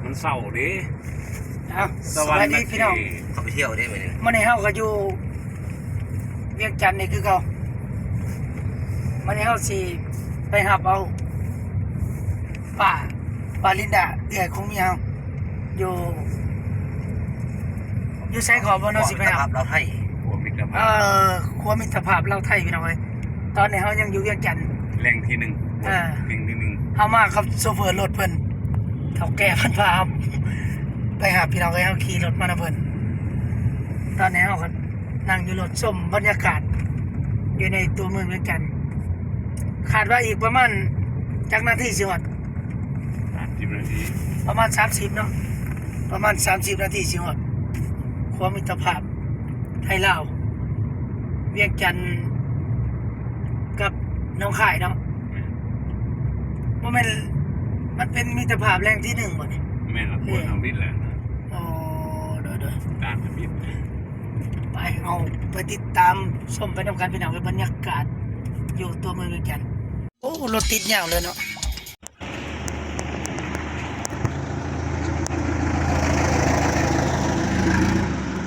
ວັນເສົາເດ້. ເອົ້າ ສະບາຍດີພີ່ນ້ອງ ເຂົ້າໄປທ່ຽວເດ້ມື້ນີ້. ມື້ນີ້ເຮົາກໍຢູ່ວຽງຈັນນີ້ຄືເກົ່າ. ມື້ນີ້ເຮົາຊິໄປຮັບເອົາປ້າ ປ້າລິນດາ ເອື້ອຍຂອງເມຍເຮົາ ຢູ່ ຢູ່ໃສກໍບໍ່ເນາະ ຊິໄປຮັບ. ເອີ ຂົວມິດຕະພາບລາວໄທ ພີ່ນ້ອງເອີຍ. ຕອນນີ້ເຮົາຍັງຢູ່ວຽງຈັນ ແຫຼ່ງທີໜຶ່ງ ເອີ ແຫຼ່ງທີໜຶ່ງ. ເຮົາມາກັບໂຊເຟີລົດເພິ່ນ ເຖົ້າແກ່ເພິ່ນພາເຮົາໄປຮັບ ພີ່ນ້ອງເອີຍ. ເຮົາຂີ່ລົດມານຳເພິ່ນ. ຕອນນີ້ເຮົາກໍນັ່ງຢູ່ລົດຊົມບັນຍາກາດຢູ່ໃນຕົວເມືອງວຽງຈັນ. ຄາດວ່າອີກປະມານຈັກນາທີຊິຮອດ? ສາມສິບນາທີ ປະມານສາມສິບເນາະ ປະມານສາມສິບນາທີຊິຮອດຂົວມິດຕະພາບໄທລາວ ວຽງຈັນກັບໜອງຄາຍເນາະ. ແມ່ນ ບໍ່ແມ່ນ ມັນເປັນມິດຕະພາບແຫຼ່ງທີໜຶ່ງບໍ່ນີ້? ແມ່ນລະ ເອີ ຂົວທຳອິດແຫຼະ. ໂອ້ ໂດຍໆ ການທຳອິດ. ໄປ ເຮົາໄປຕິດຕາມຊົມໄປນຳກັນ ພີ່ນ້ອງເອີຍ ບັນຍາກາດຢູ່ຕົວເມືອງວຽງຈັນ. ໂອ້ ລົດຕິດຍາວເລີຍເນາະ.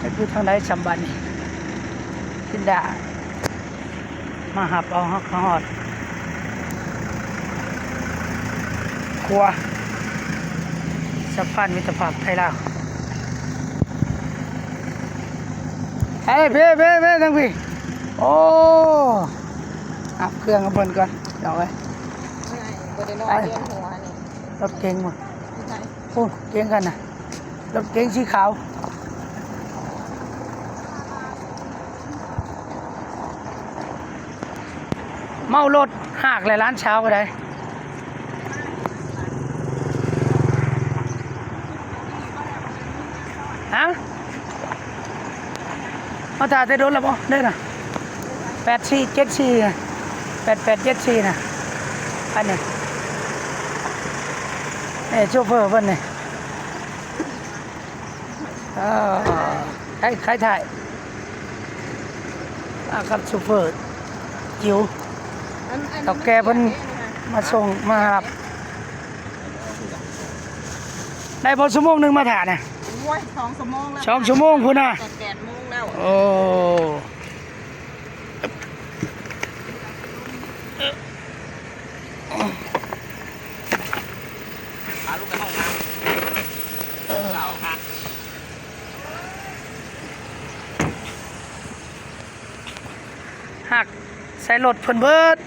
ຈັກຢູ່ທາງໃດຊ່ຳບັດນີ້ ລິນດາມາຮັບເອົາເຮົາເຂົ້າຮອດຂົວສະພານມິດຕະພາບໄທລາວ. ເອີ ເພ ເພ ເພ ທາງພີ້. ໂອ້ ອັບເຄື່ອງໃຫ້ເພິ່ນກ່ອນ ເອົາໄວ້. ບໍ່ໄດ້ນອນ ວຽນຫົວນີ້. ລົດເກັງບໍ່? ໂອ້ ເກັງກັນນະ ລົດເກັງສີຂາວ. ເມົາລົດ ຫາກແຫຼະຫຼານສາວກໍໄດ້. ຮະ? ມາຖ້າແຕ່ດົນແລ້ວບໍ່? ເດ້ນະ ແປດສີ່ເຈັດສີ່ນະ ແປດແປດເຈັດສີ່ນະ. ອັນນີ້ ນີ້ໂຊເຟີເພິ່ນນີ້ ເອີ ໃຄ ໃຄຖ່າຍ ມາກັບໂຊເຟີຈິວ ເຖົ້າແກ່ເພິ່ນມາສົ່ງມາຮັບ. ໄດ້ບໍ່ຊົ່ວໂມງໜຶ່ງມາຖ້ານະ? ໂອ້ຍ ສອງຊົ່ວໂມງແລ້ວ ສອງຊົ່ວໂມງພຸ້ນນະ ແປດໂມງແລ້ວ. ໂອ້ ພາລູກໄປຫ້ອງນ້ຳ ເອີ ສາວ ຮັກໃສ່ລົດເພິ່ນເບີດ.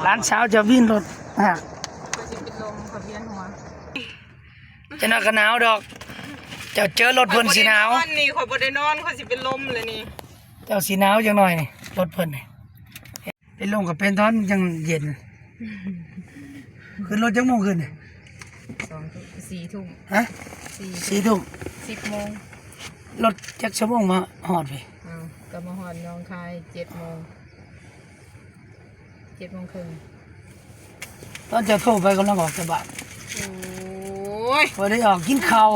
ຫຼານສາວຈະວິນລົດ ຮະ ຂ້ອຍຊິເປັນລົມ ຂ້ອຍວຽນຫົວ. ຈະໜາວກໍໜາວດອກ ເຈົ້າເຈີລົດເພິ່ນຊິໜາວ. ຂ້ອຍບໍ່ໄດ້ນອນນີ້ ຂ້ອຍບໍ່ໄດ້ນອນ ຂ້ອຍຊິເປັນລົມແລ້ວນີ້. ເຈົ້າຊິໜາວຈັກໜ້ອຍນີ້ ລົດເພິ່ນນີ້. ເປັນລົມກໍເປັນຕອນຍັງເຢັນ. ຂຶ້ນລົດຈັກໂມງຂຶ້ນນີ້? ສອງ ສີ່ທຸ່ມ. ຮະ? ສີ່ ສີ່ທຸ່ມ ສິບໂມງ. ລົດຈັກຊົ່ວໂມງມາຮອດພີ້? ເອົ້າ ກໍມາຮອດໜອງຄາຍເຈັດໂມງ ເຈັດໂມງເຄິ່ງ. ຕອນເຈົ້າໂທໄປກຳລັງອອກຈາກບ້ານ. ໂອ້ຍ ບໍ່ໄດ້ອອກກິນເຂົ້າ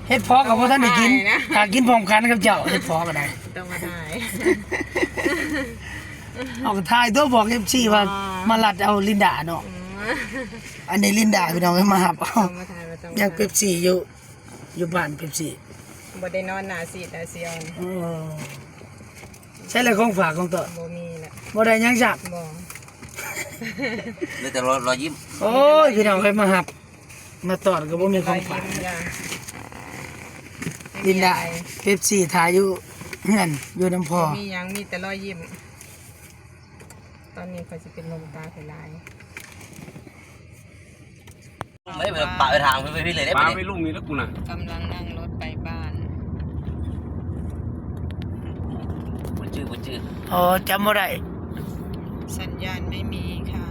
ເຫັດເຜາະກໍບໍ່ທັນໄດ້ກິນ. ຖ້າກິນພ້ອມກັນກັບເຈົ້າ ເຫັດເຜາະກໍໄດ້ ຕ້ອງມາຖ່າຍ ເອົາກໍຖ່າຍຕົວະ ບອກເອັຟຊີວ່າ ອ່າ ມາລັດເອົາລິນດາເນາະ. ອືມ ອັນນີ້ລິນດາພີ່ນ້ອງເອີຍ ມາຮັບເອົາ ຕ້ອງມາຖ່າຍ ວ່າຕ້ອງ ຍັງເປັບຊີຢູ່ ຢູ່ບ້ານເປັບຊີ ບໍ່ໄດ້ນອນໜ້າຊີດໜ້າຊຽວ. ເອີ ໃສລະຂອງຝາກຂອງຕ້ອນ? ບໍ່ມີລະ ບໍ່ໄດ້ຫຍັງຊ້ຳ. ບໍ່ ໄດ້ແຕ່ລອຍ ລອຍຍິ້ມ. ໂອ້ຍ ພີ່ນ້ອງເອີຍ ມາຮັບມາຕ້ອນກໍບໍ່ມີຂອງຝາກ. ລອຍຍິ້ມຢ່າງ ລິນດາ ເປັບຊີຖ້າຢູ່ເຮືອນ ຢູ່ນຳພໍ່ ບໍ່ມີຫຍັງ ມີແຕ່ລອຍຍິ້ມ. ຕອນນີ້ຂ້ອຍຊິເປັນລົມຕາຍຫຼາຍ. ໄປ ປະໄປທາງໄປ ໄປພີ້ເລີຍເດ້ ປະໄປລຸມນີ້ລະກູນະ. ກຳລັງນັ່ງລົດໄປບ້ານ. ບໍ່ຈື່ ບໍ່ຈື່. ອໍ ຈຳບໍ່ໄດ້. ສັນຍານໄມ່ມີຄ່ະ.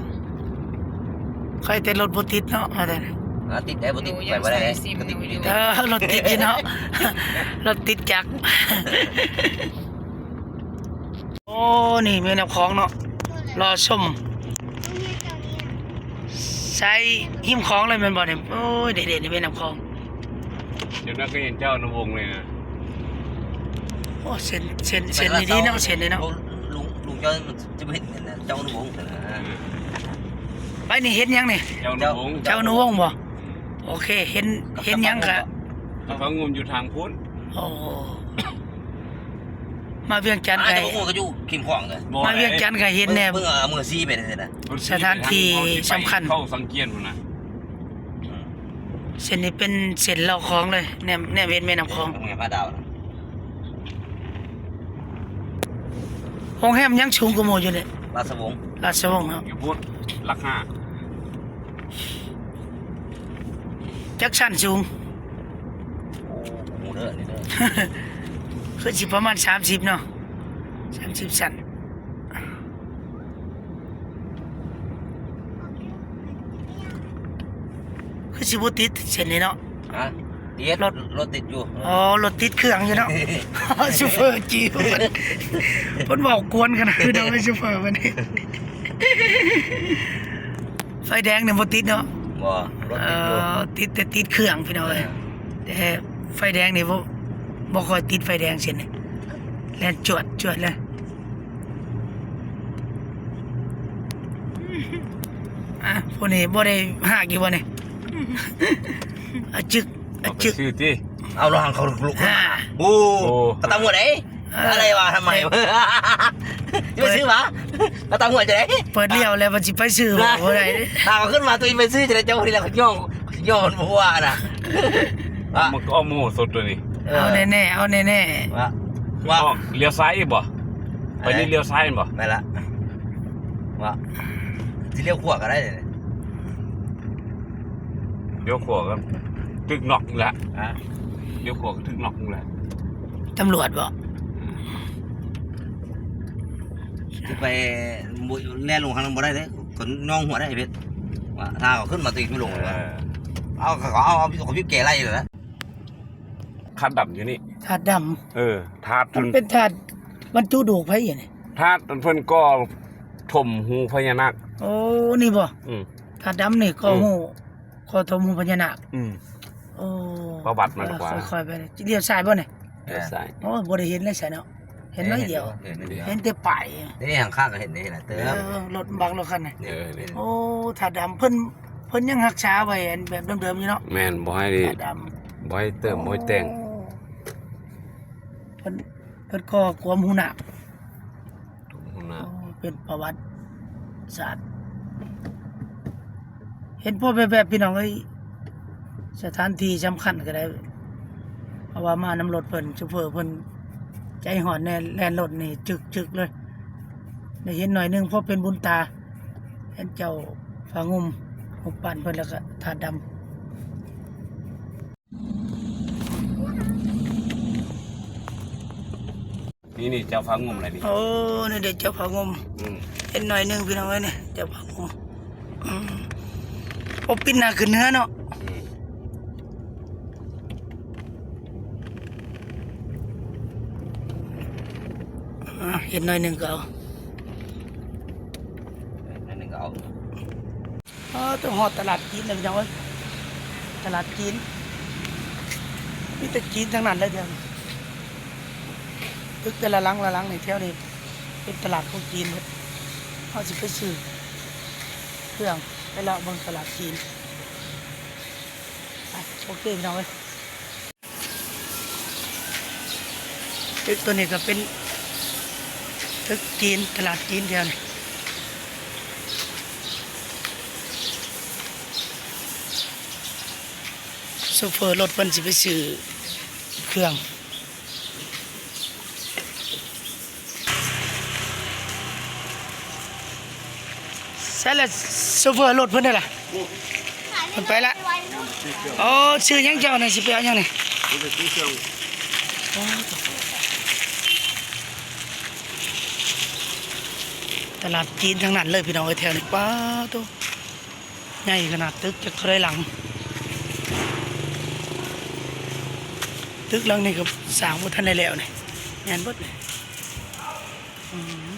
ຂ້ອຍແຕ່ລົດບໍ່ຕິດເນາະ ວ່າແຕ່ ອ່າ ຕິດໄດ້ບໍ່ຕິດ ໄປບໍ່ໄດ້ເດ້. ເອີ ລົດຕິດຢູ່ເນາະ ລົດຕິດຈັກ. ໂອ້ ນີ້ແມ່ນ້ຳຂອງເນາະ ລໍຊົມ ໃສ່ຮິມຂອງເລີຍແມ່ນບໍ່ນີ້? ໂອ້ຍ ເດໆ ນີ້ແມ່ນ້ຳຂອງ. ເຈົ້ານັ້ນກໍເຫັນເຈົ້າອະນຸວົງເລີຍນະ. ໂອ້ ເສັ້ນ ເສັ້ນ ເສັ້ນນີ້ດີເນາະ ເສັ້ນນີ້ເນາະ. ລຸງ ລຸງ ລຸງເຈົ້າຈະບໍ່ເຫັນເຈົ້າອະນຸວົງນະ. ໄປນີ້ເຫັນຫຍັງນີ້? ເຈົ້າອະນຸວົງ ເຈົ້າອະນຸວົງບໍ່? ໂອເຄ ເຫັນ ເຫັນຫຍັງກະ ເຂົາງຸມຢູ່ທາງພຸ້ນ. ໂອ້ ມາວຽງຈັນກະ ເຈົ້າອະນຸວົງກະຢູ່ເຂມຂອງເດີ. ມາວຽງຈັນກະເຫັນແດ່ ເບິ່ງເອົາເມືອຊີໄປນະ. ສະຖານທີ່ສຳຄັນ ເຂົ້າສັງກຽນພຸ້ນນະ. ເສັ້ນນີ້ເປັນເສັ້ນເລາະຂອງເລີຍ ແນມ ແນມເຫັນແມ່ນ້ຳຂອງ. ໂຮງແຮມຍັງສູງກວ່າໝູ່ຢູ່ເດ. ລາຊະວົງ ລາຊະວົງເນາະ ຢູ່ພຸ້ນ ຫຼັກຫ້າ. ຈັກຊັ້ນສູງ? ໂອ້ ບໍ່ຮູ້ເດີ ອັນນີ້ເດີ ຄືຊິປະມານສາມສິບເນາະ ສາມສິບຊັ້ນ. ຄືຊິບໍ່ຕິດເສັ້ນນີ້ເນາະ. ຮະ? ຕິດ ລົດ ລົດຕິດຢູ່. ອໍ ລົດຕິດເຄື່ອງຢູ່ເນາະ. ໂຊເຟີຈີບ ເພິ່ນ ເພິ່ນເວົ້າກວນກັນຄືເດີ ໂຊເຟີບັດນີ້. ໄຟແດງນີ້ບໍ່ຕິດເນາະ. ບໍ່ ລົດຕິດຢູ່. ເອີ ຕິດແຕ່ຕິດເຄື່ອງພີ່ນ້ອງເອີຍ. ເອີ ແຕ່ໄຟແດງນີ້ບໍ່ ບໍ່ຄ່ອຍຕິດໄຟແດງເສັ້ນນີ້ ແລ່ນຈວດຈວດເລີຍ. ອ່ະ ພວກນີ້ບໍ່ໄດ້ຮາກຢູ່ບໍ່ນີ້? ອາຈຶກ ອາຈຶກ ເອົາລະຫັງເຂົາລຸກ ໂອ້ ກະຕຳຮວດເດ້. ອະໄລວະ ທຳໄມ ຊິໄປຊື້ຫວາ? ກະຕຳຮວດຈະໄດ້ ເປີດລ້ຽວແລ້ວມັນຊິໄປຊື້ບໍ່ໄດ້. ຖ້າເຂົາຂຶ້ນມາ ໂຕອີ່ໄປຊື້ຈະໄດ້ ເຈົ້ານີ້ແຫຼະ ຍ້ອງ ຍ້ອງມັນບໍ່ວ່ານະ. ມັນກໍອອກມາຫົວສົດໂຕນີ້. ເອີ ເອົາແນ່ໆ ເອົາແນ່ໆ. ວ່າ ວ່າ ອອກ ລ້ຽວຊ້າຍອີກບໍ່? ໄປນີ້ລ້ຽວຊ້າຍແມ່ນບໍ່? ແມ່ນລະ. ວ່າ ຊິລ້ຽວຂວາກໍໄດ້. ລ້ຽວຂວາກໍຖືກນັອກອີກແລ້ວ. ຮະ? ລ້ຽວຂວາກໍຖືກນັອກອີກແລ້ວ. ຕຳຫຼວດບໍ່? ອືມ ຊິໄປ ບໍ່ ແລ່ນລົງທາງນັ້ນບໍ່ໄດ້ເດ້ ກໍນອງຫົວໄດ້ເພັດ. ວ່າຖ້າເຂົາຂຶ້ນມາຕີຂຶ້ນລົງ. ເອີ ເອົາ ເຂົາເອົາ ເອົາ ເອົາບີບແກໄລ່ເລີຍນະ. ທາດດຳຢູ່ນີ້ ທາດດຳ. ເອີ ທາດ ມັນເປັນທາດບັນຈຸໂດກໃຜນີ້? ທາດເພິ່ນກໍຖົມຮູພະຍານາກ. ໂອ້ ນີ້ບໍ່? ອືມ ທາດດຳນີ້ກໍ ອືມ ຮູ ກໍຖົມຮູພະຍານາກ. ອືມ ໂອ້ ປະຫວັດມັນກວ້າງ. ຄ່ອຍໆໄປ ລ້ຽວຊ້າຍບໍ່ນີ້? ລ້ຽວຊ້າຍ. ໂອ້ ບໍ່ໄດ້ເຫັນເລີຍຊະເນາະ. ເຫັນໜ້ອຍດຽວ ເຫັນ ເຫັນແຕ່ປ້າຍ. ນີ້ຂ້າງໆກໍເຫັນນີ້ນະ ເຕີ ເອີ ລົດບັກລົດຄັນນີ້. ເອີ ໂອ້ ທາດດຳ ເພິ່ນ ເພິ່ນຍັງຮັກສາໄວ້ອັນແບບເດີມໆຢູ່ເນາະ. ແມ່ນ ບໍ່ໃຫ້ ທາດດຳ ບໍ່ໃຫ້ເຕີມ ໂອ້ ບໍ່ໃຫ້ແຕ່ງ. ເພິ່ນ ເພິ່ນກໍກວມຮູນ້ຳ. ໂອ້ ເປັນປະຫວັດສາດ ເຫັນພໍແວບໆ ພີ່ນ້ອງເອີຍ. ສະຖານທີ່ສຳຄັນກໍໄດ້ ເພາະວ່າມານຳລົດເພິ່ນ ໂຊເຟີເພິ່ນໃຈຮ້ອນແດ່ ແລ່ນລົດນີ້ຈຶກໆເລີຍ. ໄດ້ເຫັນໜ້ອຍໜຶ່ງ ພໍເປັນບຸນຕາ ເຫັນເຈົ້າພະງຸມ ຮູບປັ້ນເພິ່ນ ແລ້ວກໍທາດດຳ. ນີ້ໆ ເຈົ້າພະງຸມລະນີ້. ໂອ້ ນີ້ເດ້ເຈົ້າພະງຸມ. ອືມ ເຫັນໜ້ອຍໜຶ່ງພີ່ນ້ອງເອີຍ ນີ້ເຈົ້າພະງຸມ. ອືມ ໂອ້ ປິ່ນໜ້າຂຶ້ນເໜືອເນາະ. ອືມ ອ່າ ເຫັນໜ້ອຍໜຶ່ງກໍເອົາ ເຫັນໜ້ອຍໜຶ່ງກໍເອົາ. ເອີ ຕ້ອງຮອດຕະຫຼາດຈີນແລ້ວພີ່ນ້ອງເອີຍ ຕະຫຼາດຈີນ ມີແຕ່ຈີນທັງນັ້ນເລີຍແຖວນີ້. ຕຶກແຕ່ລະຫຼັງລະຫຼັງນີ້ ແຖວນີ້ເປັນຕະຫຼາດຂອງຈີນເບິດ. ເຮົາຊິໄປຊື້ເຄື່ອງ ໄປເລາະເບິ່ງຕະຫຼາດຈີນ. ໄປ ໂອເຄພີ່ນ້ອງເອີຍ. ຕຶກໂຕນີ້ກໍເປັນຕຶກຈີນ ຕະຫຼາດຈີນແຖວນີ້. ໂຊເຟີລົດເພິ່ນຊິໄປຊື້ເຄື່ອງ. ໃສລະ ໂຊເຟີລົດເພິ່ນເດ້ລະ? ເພິ່ນໄປລະ. ໂອ້ ຊື້ຫຍັງເຈົ້ານີ້? ຊິໄປເອົາຫຍັງນີ້? ໂອ້ ຕະຫຼາດຈີນທັງນັ້ນເລີຍພີ່ນ້ອງເອີຍ ແຖວນີ້. ປ້າໂຕ ໃຫຍ່ຂະໜາດ. ຕຶກຈັກເທົ່າໃດຫຼັງ? ຕຶກຫຼັງນີ້ກໍສ້າງບໍ່ທັນໄດ້ແລ້ວນີ້ ແມ່ນເບິດນີ້. ອືມ.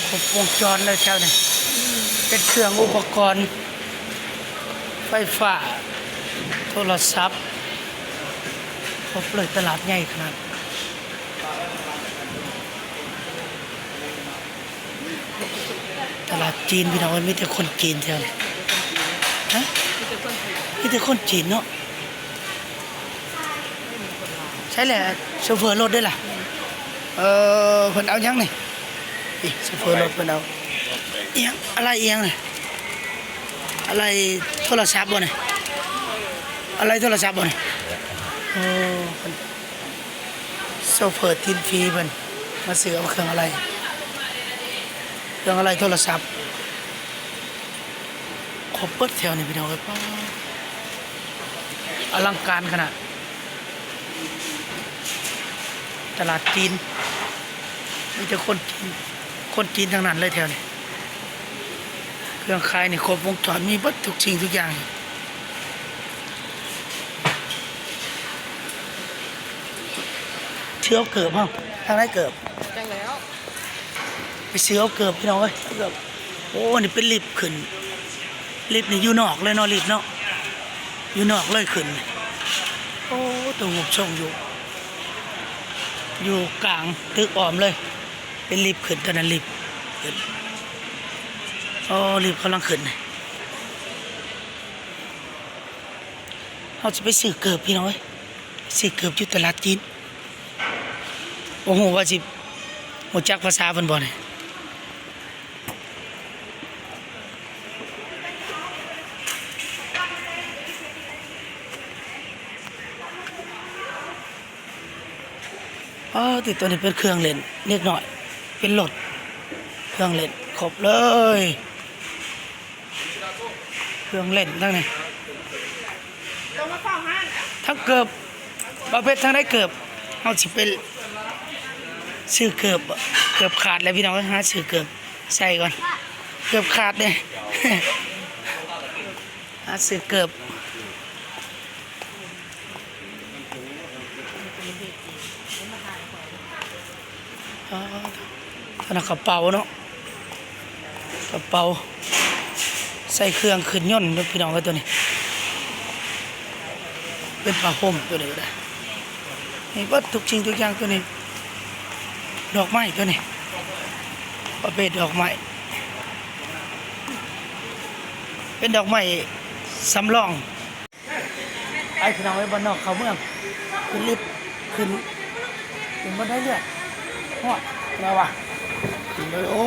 ຄົບວົງຈອນເລີຍແຖວນີ້ ເປັນເຄື່ອງອຸປະກອນໄຟຟ້າ ໂທລະສັບ ຄົບເລີຍ ຕະຫຼາດໃຫຍ່ຂະໜາດ. ຕະຫຼາດຈີນພີ່ນ້ອງເອີຍ ມີແຕ່ຄົນຈີນແຖວນີ້ ຮະ ມີແຕ່ຄົນຈີນເນາະ. ໃຊ່ແຫຼະ ໂຊເຟີລົດເດ້ລະ. ເອີ ເພິ່ນເອົາຫຍັງນີ້? ນີ້ ໂຊເຟີລົດເພິ່ນເອົາອີ່ຫຍັງ ອາໄຫຼ່ອີ່ຫຍັງນີ້? ອາໄຫຼ່ໂທລະສັບບໍ່ນີ້? ອາໄຫຼ່ໂທລະສັບບໍ່ນີ້? ໂອ້ ເພິ່ນ ໂຊເຟີຕີນຝີເພິ່ນມາຊື້ເອົາເຄື່ອງອາໄຫຼ່ ເຄື່ອງອາໄຫຼ່ໂທລະສັບ ຄົບເບິດແຖວນີ້ພີ່ນ້ອງເອີຍ. ປາ ອະລັງການຂະໜາດ ຕະຫຼາດຈີນ ມີແຕ່ຄົນຈີນ ຄົນຈີນທັງນັ້ນເລີຍແຖວນີ້. ເຄື່ອງຂາຍນີ້ຄົບວົງຈອນ ມີເບິດທຸກສິ່ງທຸກຢ່າງ. ເຊື່ອເກີບເຮົາ ທາງໃດເກີບ? ຈັກແລ້ວ ໄປຊື້ເອົາເກີບພີ່ນ້ອງເອີຍ ເກີບ. ໂອ້ ນີ້ເປັນລິບຂຶ້ນ ລິບນີ້ຢູ່ນອກເລີຍເນາະ ລິບເນາະ ຢູ່ນອກເລີຍຂຶ້ນ. ໂອ້ ໂຕຮູບຊົງຢູ່ ຢູ່ກາງຕຶກອ້ອມເລີຍ ເປັນລິບຂຶ້ນ ຕອນນັ້ນລິບຂຶ້ນ. ໂອ້ ລິບກຳລັງຂຶ້ນ. ເຮົາຊິໄປຊື້ເກີບພີ່ນ້ອງເອີຍ ຊື້ເກີບຢູ່ຕະຫຼາດຈີນ. ບໍ່ຮູ້ວ່າຊິຮູ້ຈັກພາສາເພິ່ນບໍ່ນີ້. ອໍ ຕິ ໂຕນີ້ເປັນເຄື່ອງຫຼິ້ນເດັກນ້ອຍ ເປັນລົດ ເຄື່ອງຫຼິ້ນຄົບເລີຍ. ເຄື່ອງຫຼິ້ນທັງນີ້ ທັງເກີບ ບ່າວເພັດ ທາງໃດເກີບ? ເຮົາຊິໄປຊື້ເກີບ ເກີບຂາດແລ້ວພີ່ນ້ອງເອີຍ ຫາຊື້ເກີບໃສ່ກ່ອນ ເກີບຂາດເດ້ ຫາຊື້ເກີບ. ອໍ ອັນນັ້ນກະເປົາເນາະ ກະເປົາໃສ່ເຄື່ອງຂຶ້ນຍົນເນາະພີ່ນ້ອງເອີຍ. ໂຕນີ້ເປັນຜ້າຫົ່ມ ໂຕນີ້ກະໄດ້ ມີເບິດທຸກສິ່ງທຸກຢ່າງ. ໂຕນີ້ດອກໄມ້ ໂຕນີ້ປະເພດດອກໄມ້ ເປັນດອກໄມ້ສຳລອງ. ໄປພີ່ນ້ອງເອີຍ ບ້ານນອກເຂົ້າເມືອງ ຂຶ້ນລິບ ຂຶ້ນ ຂຶ້ນບັນໄດເລື່ອນ ຮອດແລ້ວວ່າ ຂຶ້ນເລີຍ. ໂອ້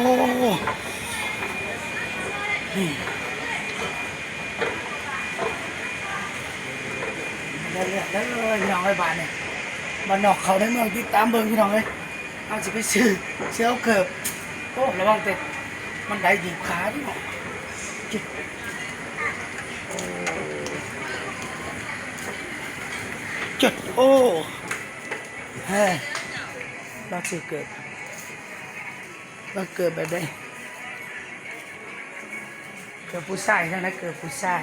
ນີ້ ບັນໄດເລື່ອນເດີພີ່ນ້ອງເອີຍ. ບາດນີ້ບ້ານນອກເຂົ້າໃນເມືອງ ຕິດຕາມເບິ່ງພີ່ນ້ອງເອີຍ. ເຮົາຊິໄປຊື້ ຊື້ເອົາເກີບ. ໂອ້ ລະວັງແຕ່ມັນໄດດີບຂາເດີເນາະ. ໂອ້ ໂອ້ ເຮີ ລາວຊື້ເກີບ ລາວເກີບແບບໃດ? ເກີບຜູ້ຊາຍ ທາງໃດເກີບຜູ້ຊາຍ?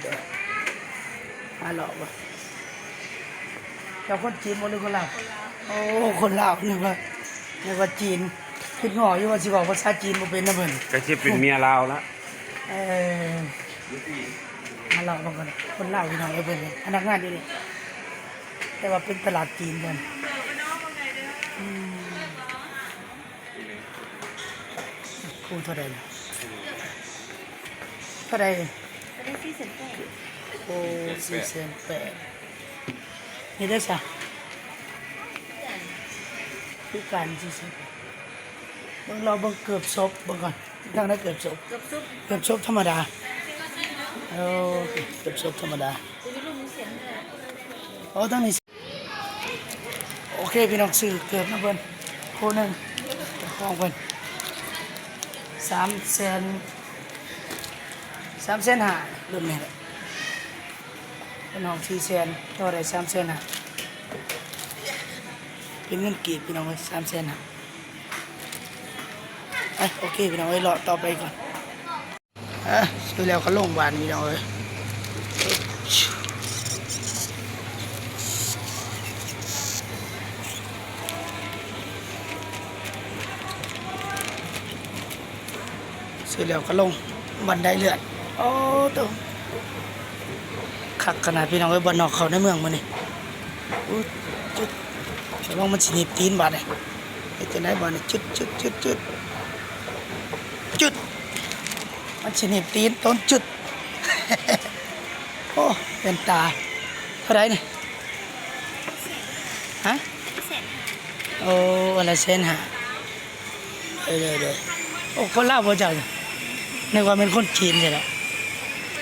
ເດີ ຫາເລາະບໍ່? ເຈົ້າຄົນຈີນບໍ່ ຫຼືຄົນລາວ? ໂອ້ ຄົນລາວ ນຶກວ່າ ນຶກວ່າຈີນ. ຄິດງໍ້ຢູ່ວ່າຊິເວົ້າພາສາຈີນບໍ່ເປັນນຳເພິ່ນ. ກະຊິເປັນເມຍລາວລະ. ເອີ ຫາເລາະເບິ່ງກ່ອນ. ຄົນລາວພີ່ນ້ອງເອີຍ ເພິ່ນພະນັກງານຢູ່ນີ້ ແຕ່ວ່າເປັນຕະຫຼາດຈີນເພິ່ນ. ອືມ. ຄູ່ເທົ່າໃດລະ? ເທົ່າໃດ? ໂອ້ ສີ່ແສນແປດ. ນີ້ເດ້ຊະ ຄືກັນ ສີ່ແສນແປດ. ເບິ່ງ ລອງເບິ່ງເກີບສົບເບິ່ງກ່ອນ. ທາງໃດເກີບສົບ? ເກີບສົບ ເກີບສົບທຳມະດາ. ໂອ້ ເກີບສົບທຳມະດາ. ໂອ້ ທາງນີ້ ໂອເຄພີ່ນ້ອງ ຊື້ເກີບນຳເພິ່ນຄູ່ໜຶ່ງ ຂອງເພິ່ນ ສາມແສນ ສາມແສນຫ້າ ລຸ້ນນີ້ແຫຼະ. ເພິ່ນຫ້ອງສີ່ແສນ ຕໍ່ໄດ້ສາມແສນຫ້າ ເປັນເງິນກີບພີ່ນ້ອງເອີຍ ສາມແສນຫ້າ. ໄປ ໂອເຄພີ່ນ້ອງເອີຍ ເລາະຕໍ່ໄປກ່ອນ. ອ່ະ ຊື້ແລ້ວກະລົງບາດນີ້ພີ່ນ້ອງເອີຍ. ຖືແລ້ວກໍລົງບັນໄດເລື່ອນ. ໂອ້ໂຕ ຄັກຂະໜາດ ພີ່ນ້ອງເອີຍ, ບ້ານນອກເຂົ້າໃນເມືອງມື້ນີ້. ອຸ້ຍ ຈຸດ ລະວັງມັນຊິໜີບຕີນບາດນີ້. ເຮັດຈັ່ງໃດບາດນີ້? ຈຸດ ຈຸດ ຈຸດ ຈຸດ ຈຸດ ມັນຊິໜີບຕີນ ໂຕນຈຸດ. ໂອ້ ແວ່ນຕາເທົ່າໃດນີ້? ຮະ? ແສນຫ້າ. ໂອ້ ອັນລະແສນຫ້າ. ໂດຍ ໂດຍ ໂດຍ. ໂອ້ ຄົນລາວບໍ່ເຈົ້າ? ນຶກວ່າແມ່ນຄົນຈີນຊັ້ນແຫຼະ.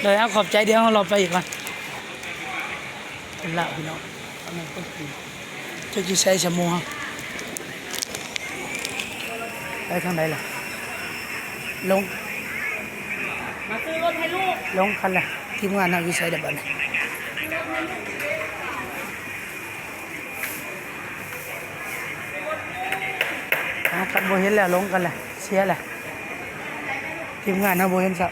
ໂດຍ ເອົາ ຂອບໃຈ. ດຽວເຮົາເລາະໄປອີກກ່ອນ. ຄົນລາວ ພີ່ນ້ອງ, ອັນນັ້ນຄົນຈີນ. ຈັກຢູ່ໃສຊະໝູ່ເຮົາ? ໄປທາງໃດລະ? ລົງ ມາຊື້ລົດໃຫ້ລູກ. ລົງຄັນລະ. ທີມງານເຮົາຢູ່ໃສລະບາດນີ້? ຫາກັນບໍ່ເຫັນແລ້ວ, ຫຼົງກັນແລ້ວ, ເສຍແລ້ວ. ທີມງານເຮົາບໍ່ເຫັນຊ້ຳ.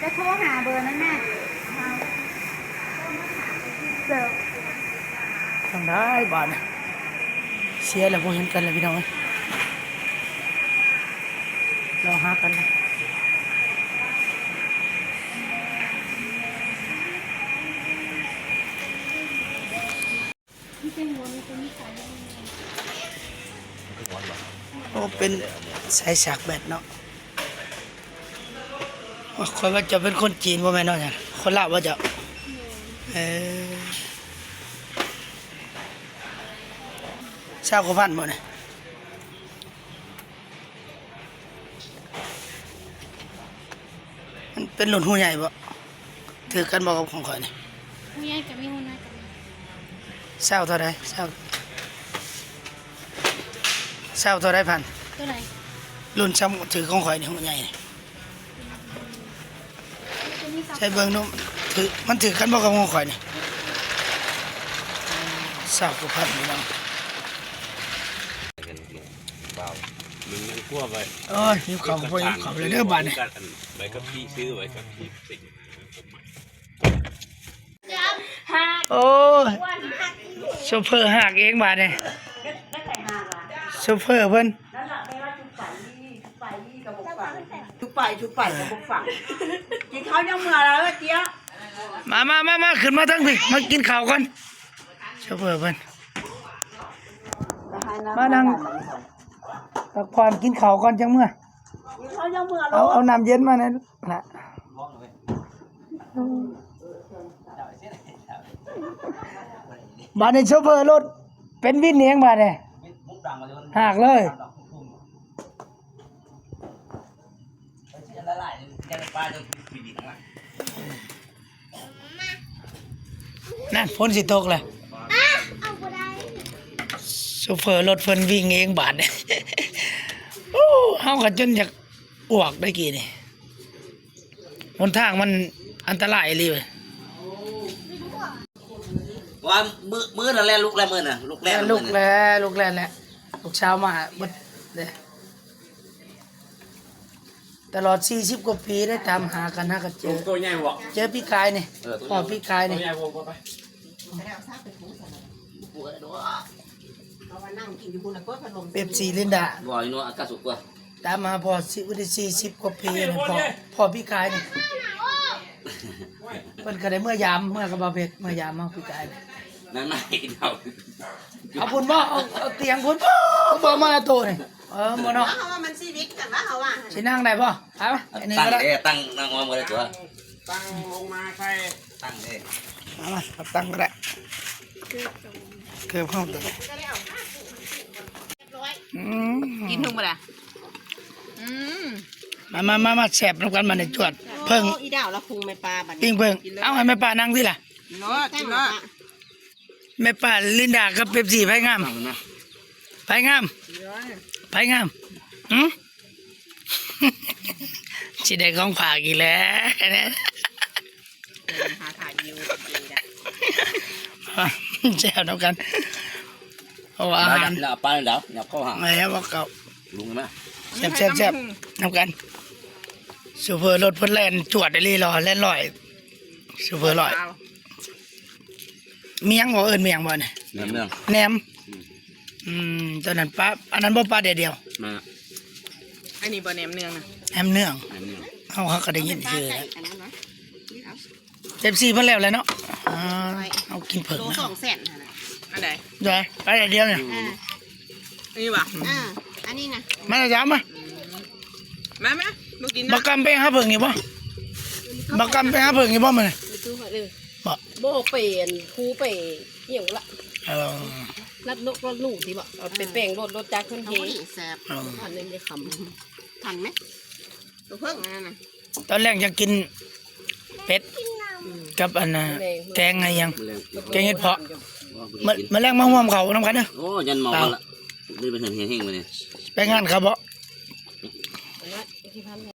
ຈະໂທຫາເບີນັ້ນແມ່. ທາງໃດບາດນີ້? ເສຍແລ້ວ ບໍ່ເຫັນກັນແລ້ວ ພີ່ນ້ອງເອີຍ. ລອຫາກັນແລ້ວ. ໂອ້ ເປັນສາຍສາກແບັດເນາະ. ໂອ້ ຂ້ອຍວ່າເຈົ້າເປັນຄົນຈີນບໍ່ແມ່ນເນາະ? ຄົນລາວບໍ່ເຈົ້າ? ເອີ ຊາວກວ່າພັນບໍ່ນີ້? ມັນເປັນລຸ້ນຫູໃຫຍ່ບໍ່? ຖືກກັນບໍ່ກັບຂອງຂ້ອຍນີ້? ຫູໃຫຍ່ກໍມີ ຫູນ້ອຍກໍມີ. ຊາວເທົ່າໃດ? ຊາວ ຊາວເທົ່າໃດພັນ? ຕົວໃດ? ລຸ້ນຊ່ຳຖືກຂອງຂ້ອຍນີ້ ຫູໃຫຍ່ນີ້. ໃສ່ເບິ່ງດູ ຖືກ ມັນຖືກກັນບໍ່ກັບຂອງຂ້ອຍນີ້? ຊາວກວ່າພັນ ພີ່ນ້ອງ. ໂອ້ຍ ຫິວເຂົ້າ ບໍ່ຫິວເຂົ້າແລ້ວເດີບາດນີ້. ໃບຂັບຂີ່ ຊື້ໃບຂັບຂີ່. ໂອ້ຍ ໂຊເຟີຫາກເອງບາດນີ້. ໂຊເຟີເພິ່ນ ທຸກໄປ ທຸກໄປກໍບໍ່ຟັງ. ກິນເຂົ້າຍັງເມື່ອລະເອີຍເຕຍ. ມາ ມາ ມາ ມາ ຂຶ້ນມາທາງພີ້ ມາກິນເຂົ້າກ່ອນ. ໂຊເຟີເພິ່ນ ມານັ່ງພັກຜ່ອນ ກິນເຂົ້າກ່ອນຈັ່ງເມື່ອ. ກິນເຂົ້າຍັງເມື່ອ. ເອົາ ເອົານ້ຳເຢັນມາແດ່ລະ. ບາດນີ້ໂຊເຟີລົດເປັນວິນເອງບາດນີ້ ຫາກເລີຍ. ນັ້ນ ຝົນຊິຕົກແລ້ວ. ໂຊເຟີລົດເພິ່ນວິ່ງເອງບາດນີ້. ໂອ້ ເຮົາກໍຈົນຢາກອວກໄດ້ກີ້ນີ້. ຫົນທາງມັນອັນຕະລາຍອີ່ຫຼີເວີຍ. ວ່າມື້ ມື້ນັ້ນແຫຼະ ລຸກແລ້ວມື້ນັ້ນ ລຸກແລ້ວ ແມ່ນ ລຸກແລ້ວ ລຸກແລ້ວແຫຼະ. ລູກສາວມາເບິດເດ້ ຕະຫຼອດສີ່ສິບກວ່າປີໄດ້ຕາມຫາກັນ ຫາກັນເຈີ ໂຕໃຫຍ່ບໍ່? ເຈີປີກາຍນີ້ ເອີ ໂຕໃຫຍ່ ພໍ້ປີກາຍນີ້ ໂຕໃຫຍ່ບໍ່? ໄປ ເປັບຊີລິນດາ ບໍ່ ຢູ່ເນາະ ອາກາດສຸກກວ່າ. ຕາມຫາພໍ່ຊິ ວັນທີສີ່ສິບກວ່າປີນີ້ ພໍ່ ພໍ່ປີກາຍນີ້ ເພິ່ນກໍໄດ້ເມືອຢາມ ເມືອກັບບ່າວເພັດ ເມືອຢາມເຮົາປີກາຍນີ້. ນັ້ນນະ ເອົາ ເອົາພຸ້ນບໍ່ ເອົາ ເອົາຕຽງພຸ້ນບໍ່ ບໍ່ມາໂຕນີ້. ເອີ ບໍ່ເນາະ ເຮົາວ່າມັນຊີວິດກັນວ່າ ເຮົາວ່າ ຊິນັ່ງໄດ້ບໍ່? ເອົາ ອັນນີ້ກໍໄດ້ ຕັ້ງເດ້ ຕັ້ງ ນັ່ງຮອມກໍໄດ້ຕົວະ ຕັ້ງລົງມາໃສ່ ຕັ້ງເດ້ ເອົາມາ ຕັ້ງກໍໄດ້ ເກີບເຮົາຕົວະ. ອືມ ກິນເຖິງບໍ່ລະ? ອືມ ມາ ມາ ມາ ມາ ແຊບນຳກັນ ມາໃນຈວດເພິ່ງ. ໂອ້ ອີດາວລະພຸງແມ່ປ້າບັດນີ້ ປີ້ງເພິ່ງ. ເອົາ ໃຫ້ແມ່ປ້ານັ່ງຕິລະ ເນາະ ກິນເນາະ. ແມ່ປ້າລິນດາກັບເປັບຊີ ໃຜງາມ? ໃຜງາມ? ໃຜງາມ? ຫື? ຊິໄດ້ຂອງຝາກອີກແລ້ວ ຫາຖ່າຍວິວ ແຊວນຳກັນ ເພາະວ່າອາຫານ ແລ້ວປານດາວ ຫຍັບເຂົ້າຫາ ແມ່ນບໍ່ເຂົ້າ ລຸງມາ ແຊບໆ ນຳກັນ. ໂຊເຟີລົດເພິ່ນແລ່ນຈວດອີ່ຫຼີ ລໍ ແລ່ນລອຍ. ຊຸບເປີຮ້ອຍ ເອົາ ມຽງບໍ່ ເອີ້ນມຽງບໍ່ນີ້? ແໜມເໜືອງ ແໜມ ອືມ ອືມ ຕອນນັ້ນປາ ອັນນັ້ນບໍ່ ປາແດດດຽວ ແມ່ນ ອັນນີ້ບໍ່ ແໜມເໜືອງນະ ແໜມເໜືອງ ແໜມເໜືອງ ເຮົາ ເຮົາກໍໄດ້ຍິນຊື່ແຫຼະ ອັນນັ້ນນະ ເອັບຊີເພິ່ນແລ້ວແຫຼະເນາະ ອ່າ ເຮົາກິນເຜິ້ງ ໂລສອງແສນຫັ້ນນະ ອັນໃດ ໄດ້ ປາແດດດຽວນີ້ ອ່າ ອັນນີ້ຫວາ ອ່າ ອັນນີ້ນະ ມາ ຈາມາ ມາ ມາ ບໍ່ກິນນະ ບັກກຳໄປຫາເຜິ້ງຢູ່ບໍ່? ບັກກຳໄປຫາເຜິ້ງຢູ່ບໍ່ມື້ນີ້? ບໍ່ ບໍ່ໄປອັນພູໄປອີ່ຫຍັງລະ ເອີ ລັດນົກລັດໜູຕິບໍ່? ເອົາໄປແປງລົດ ລົດຈັກເພິ່ນເທ ແຊບ ເອີ ອັນນີ້ໄດ້ຄຳ ທັນໄໝ? ຕົວເຜິ້ງອັນນັ້ນນະ ຕອນແລງຢາກກິນເປັດ ອືມ ກັບອັນນ່າ ແກງອີ່ຫຍັງ ແກງເຫັດເຜາະ ມາ ມາແລງມາຮ່ວມເຂົ້ານຳກັນເດີ ໂອ້ ຍັນເມົາກັນລະ ໄດ້ໄປເຮືອນເຮງມື້ນີ້ ໄປງານເຂົາບໍ່?